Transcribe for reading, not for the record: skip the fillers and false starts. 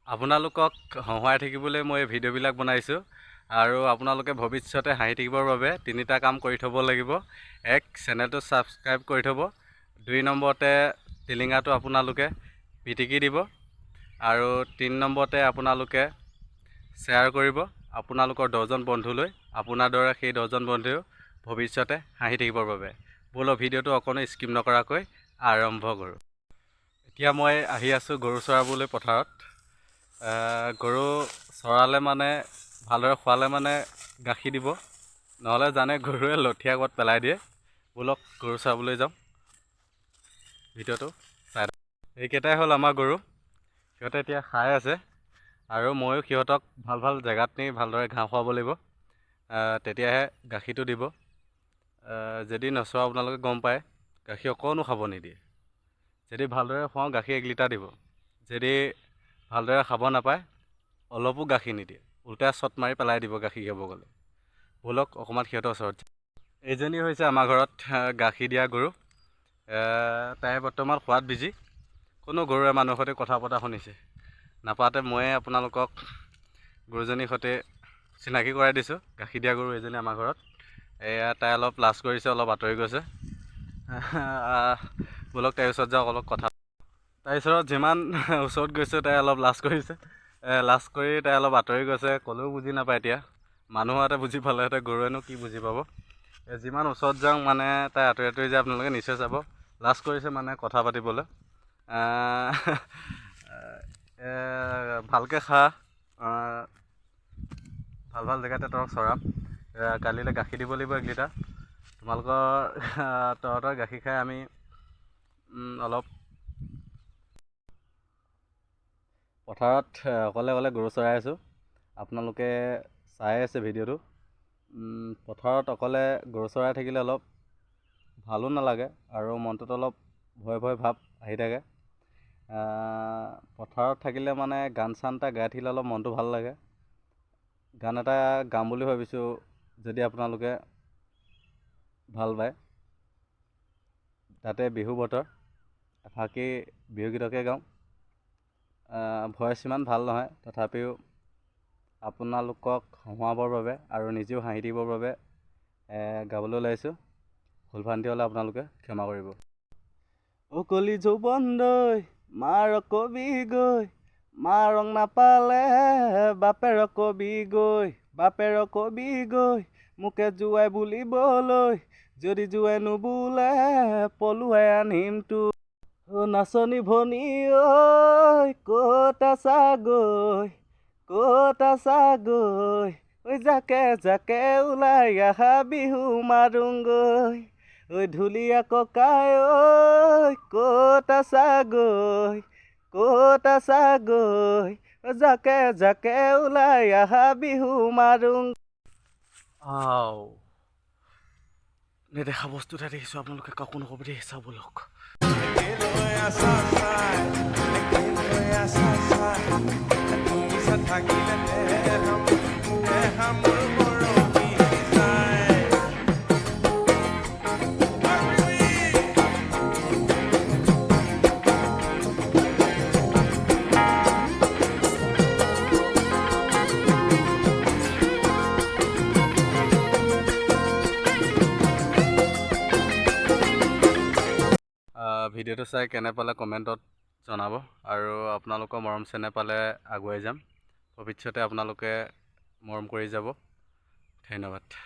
আপোনালোকক হহুৱাই থাকিবলৈ মই এই ভিডিঅ'বিলাক বনাইছোঁ আৰু আপোনালোকে ভৱিষ্যতে হাঁহি থাকিবৰ বাবে তিনিটা কাম কৰি থ'ব লাগিব। এক, চেনেলটো ছাবস্ক্ৰাইব কৰি থ'ব। দুই নম্বৰতে টিলিঙাটো আপোনালোকে পিটিকি দিব আৰু তিনি নম্বৰতে আপোনালোকে শ্বেয়াৰ কৰিব আপোনালোকৰ 10জন বন্ধুলৈ, আপোনাৰ দৰে সেই 10জন বন্ধুৱেও ভৱিষ্যতে হাঁহি থাকিবৰ বাবে। ব'লক, ভিডিঅ'টো অকণো স্কিপ নকৰাকৈ আৰম্ভ কৰোঁ। এতিয়া মই আহি আছোঁ গৰু চৰাবলৈ পথাৰত। গৰু চৰালে মানে, ভালদৰে খোৱালে মানে গাখীৰ দিব, নহ'লে জানে গৰুৱে লঠিয়া ক'ত পেলাই দিয়ে। ব'লক, গৰু চৰাবলৈ যাওঁ। ভিডিঅ'টো চাই থাকক। এইকেইটাই হ'ল আমাৰ গৰু। সিহঁতে এতিয়া খাই আছে আৰু ময়ো সিহঁতক ভাল ভাল জেগাত নি ভালদৰে ঘাঁহ খুৱাব লাগিব, তেতিয়াহে গাখীৰটো দিব। যদি নচোৱা, আপোনালোকে গম পায়, গাখীৰ অকণো খাব নিদিয়ে। যদি ভালদৰে খুৱাওঁ, গাখীৰ 1 লিটাৰ দিব। যদি ভালদৰে খাব নাপায়, অলপো গাখীৰ নিদিয়ে, উল্টাই চট মাৰি পেলাই দিব গাখীৰ খাব গ'লে। ব'লক, অকণমান সিহঁতৰ ওচৰত যাওঁ। এইজনী হৈছে আমাৰ ঘৰত গাখীৰ দিয়া গৰু। তাই বৰ্তমান খোৱাত বিজি। কোনো গৰুৱে মানুহৰ সৈতে কথা পতা শুনিছে নাপাতে। ময়ে আপোনালোকক গৰুজনীৰ সৈতে চিনাকি কৰাই দিছোঁ। গাখীৰ দিয়া গৰু এইজনী আমাৰ ঘৰত। এয়া তাই অলপ লাজ কৰিছে, অলপ আঁতৰি গৈছে। ব'লক, তাইৰ ওচৰত যাওক অলপ কথা। তাইৰ ওচৰত যিমান ওচৰত গৈছোঁ, তাই অলপ লাজ কৰিছে। লাজ কৰি তাই অলপ আঁতৰি গৈছে। ক'লেও বুজি নাপায়। এতিয়া মানুহহঁতে বুজি পালেহেঁতেন, গৰুৱেনো কি বুজি পাব? যিমান ওচৰত যাওঁ মানে তাই আঁতৰি আঁতৰি যায়। আপোনালোকে নিশ্চয় চাব, লাজ কৰিছে মানে কথা পাতিবলৈ। ভালকৈ খা। ভাল ভাল জেগাতে তহঁতক চৰাম। কালিলৈ গাখীৰ দিব লাগিব 1 লিটাৰ। তোমালোকৰ তহঁতৰ গাখীৰ খাই আমি অলপ পথাৰত অকলে অকলে গৰু চৰাই আছোঁ। আপোনালোকে চাই আছে ভিডিঅ'টো। পথাৰত অকলে গৰু চৰাই থাকিলে অলপ ভালো নালাগে আৰু মনটোত অলপ ভয় ভয় ভাৱ আহি থাকে। পথাৰত থাকিলে মানে গান চান এটা গাই থাকিলে অলপ মনটো ভাল লাগে। গান এটা গাম বুলি ভাবিছোঁ, যদি আপোনালোকে ভাল পায়। তাতে বিহু বতৰ, এফাঁকি বিহুগীতকে গাওঁ। ভইচ ইমান ভাল নহয়, তথাপিও আপোনালোকক হহুৱাবৰ বাবে আৰু নিজেও হাঁহি দিবৰ বাবে গাবলৈ ওলাইছোঁ। ভুল ভ্ৰান্তি হ'লে আপোনালোকে ক্ষমা কৰিব। অ কলি যৌৱন দৈ মাৰ কবি গৈ, মাৰক নাপালে বাপেৰ কবি গৈ, বাপেৰ কবি গৈ মোকে জোৱাই বুলিবলৈ, যদি জোৱাই নোবোলে পলুৱাই আনিম তো। অ নাচনী ভনী ঐ, ক'ত আছাগৈ, ক'ত আছাগৈ? ঐ জাকে জাকে ওলাই আহা, বিহু মাৰোংগৈ। ঐ ঢুলীয়া ককাই ঐ, ক'ত আছাগৈ, ক'ত আছাগৈ? ঐ জাকে জাকে ওলাই আহা, বিহু মাৰোং। আও, নেদেখা বস্তু এটা দেখিছোঁ। আপোনালোকে কাকো নক'ব দেই। চাব লওক। কেলৈ আছা চাই, কেলৈ আছা চাই? তুমি চাই থাকিলে দেহা দেহা মোৰ মৰমি যায়। ভিডিঅ'টো চাই কেনে পালে কমেণ্টত জনাব আৰু আপোনালোকৰ মৰম চেনেহ পালে আগুৱাই যাম। ভৱিষ্যতে আপোনালোকে মৰম কৰি যাব। ধন্যবাদ।